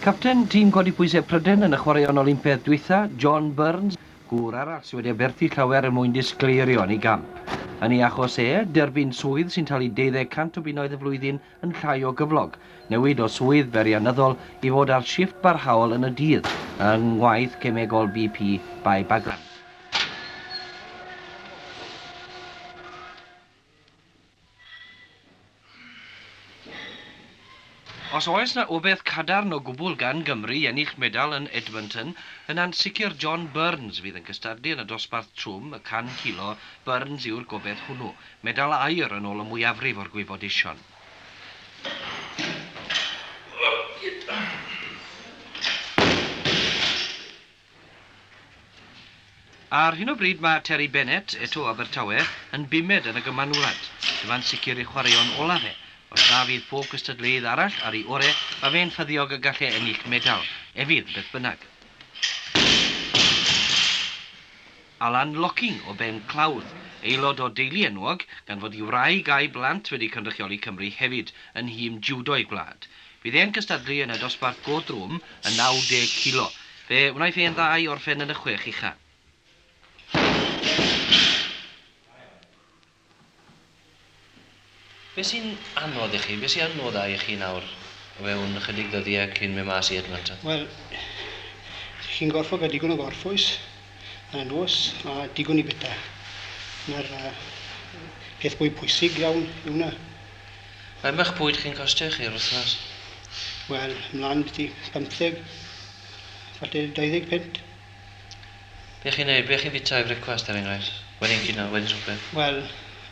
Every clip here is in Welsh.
Capten tîm codi pwysau Prydain yn y Chwaraeon Olympaidd dwytha, John Burns, gŵr arall sydd wedi aberthu llawer er mwyn disgleirio yn ei gamp. Yn ei achos e, derbyn swydd sy'n talu deuddeg cant o bunnoedd y flwyddyn yn llai o gyflog, newid o swydd beirianyddol i fod ar shifft barhaol yn y dydd yng ngwaith cemegol BP Bae Baglan. Os oes 'na obaith cadarn o gwbl gan Gymru i ennill medal yn Edmonton, yna'n sicr John Burns fydd yn cystadlu yn y dosbarth trwm, y 100 kilo, Burns yw'r gobaith hwnnw. Medal aur yn ôl y mwyafrif o'r gwybodusion. Ar hyn o bryd mae Terry Bennett, eto o Abertawe, yn bumed yn y Gymanwlad. Dyma'n sicr ei chwaraeon olaf e. Os na fydd pob cystadleuydd arall ar ei ore, mae fe'n ffyddiog y gall e ennill medal. Efydd, beth bynnag. Alan Locking o Ben Clawdd, aelod o deulu enwog, gan fod ei wraig a'i blant wedi cynrychioli Cymru hefyd yn nhîm jiwdo ei gwlad. Bydd e'n cystadlu yn y dosbarth go drwm, y 90 kilo. Fe wnaiff e'n dda i orffen yn y chwech ucha. Be sy'n anodd i chi? Be sy'n anodda i chi nawr o fewn ychydig ddyddiau cyn mynd mas i Edmonton? Wel, chi'n gorfod cael digon o gorffwys yn y nos a digon i bita. Mae'r uh, peth fwy pwysig iawn yw hwnna. Faint ma'ch bwyd chi'n costio i chi yr wythnos? Wel, mlan byti 15, falle 20 punt. Be chi'n neud, be chi'n fita i frecwast er enghraifft? Wedyn cino, wedyn swper? Wel,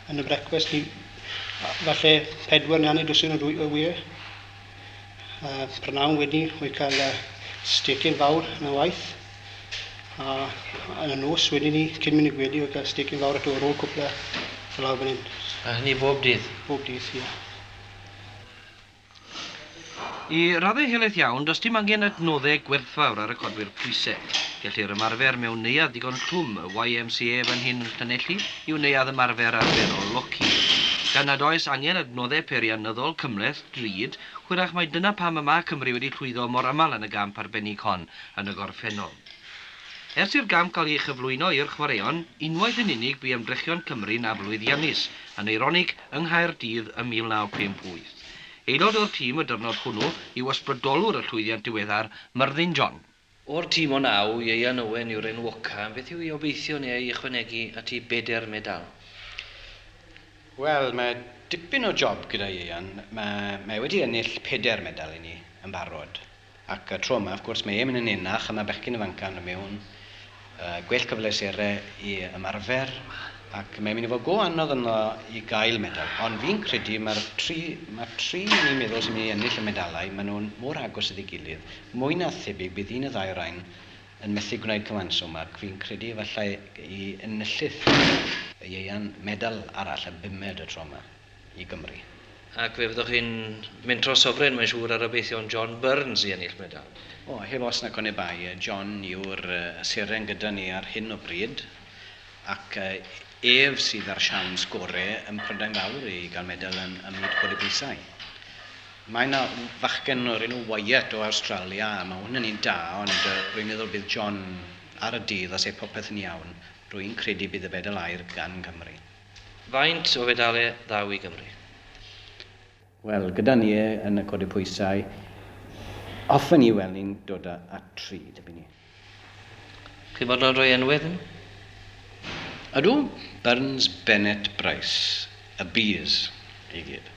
yn y brecwast ni, falle pedwar neu hanner dwsin o dwy o wyau. Uh, prynawn wedi, wedi cael uh, stecyn fawr yn y waith. A yn y nos wedyn ni, cyn mynd i gwely, oedd cael stecyn fawr eto ar ôl cwpla o lawr fan hyn. A hynny bob dydd? Bob dydd, ie. I raddau helaeth iawn, does dim angen adnoddau gwerthfawr ar y codwyr pwysau. Gellir ymarfer mewn neuadd digon llwm, y YMCA fan hyn yn Llanelli yw neuadd ymarfer arferol Loki. Gan nad oes angen adnoddau peirianyddol cymhleth, drud, hwyrach mai dyna pam y mae Cymru wedi llwyddo mor aml yn y gamp arbennig hon yn y gorffennol. Ers i'r gamp gael ei chyflwyno i'r chwaraeon, unwaith yn unig bu ymdrechion Cymru'n aflwyddiannus, yn eironig, yng Nghaerdydd ym 1958. Aelod o'r tîm y dyrnod hwnnw yw ysbrydolwr y llwyddiant diweddar, Myrddin John. O'r tîm o naw, Ieuan Owen yw'r enwoca, beth yw ei obeithion e i ychwanegu at ei bedair medal? Wel, mae dipyn o job gyda Ieuan. Mae, mae e wedi ennill pedair medal i ni yn barod. Ac y tro yma, wrth gwrs, mae e'n mynd yn enach a mae bechgyn ifanca yn dod mewn, gwell cyfleusterau i ymarfer, ac mae'n mynd i fod go anodd yno i gael medal. Ond fi'n credu mae'r tri, mae'r tri ni'n meddwl sy'n mynd i ennill y medalau, maen nhw'n mor agos at ei gilydd, mwy na thebyg bydd un y ddau rain yn methu gwneud cyfanswm, ac fi'n credu efallai i enillydd Ieuan medal arall, y bumed y tro yma. i Gymru. Ac fe fyddwch chi'n mentro sofren, mae'n siŵr, ar obeithion John Burns i ennill medal. O, heb os nac oni bai, John yw'r seren gyda ni ar hyn o bryd, ac ef sydd â'r siawns gore ym Mhrydain Fawr i gael medal yn ym myd codi pwysau. Mae 'na fachgen o'r enw Wyatt o Awstralia, a mae hwn yn un da, ond rwy'n meddwl bydd John ar y dydd, os eith popeth yn iawn, rwy'n credu bydd y fedal aur gan Gymru. Faint o fedale ddaw i Gymru? Wel, gyda ni yn y codi pwysau, hoffen ni weld ni'n dod at tri, debyg ni. Chi'n fodlon rhoi enwau iddyn nhw? Ydw, Burns, Bennett, Bryce, y Bees i gyd.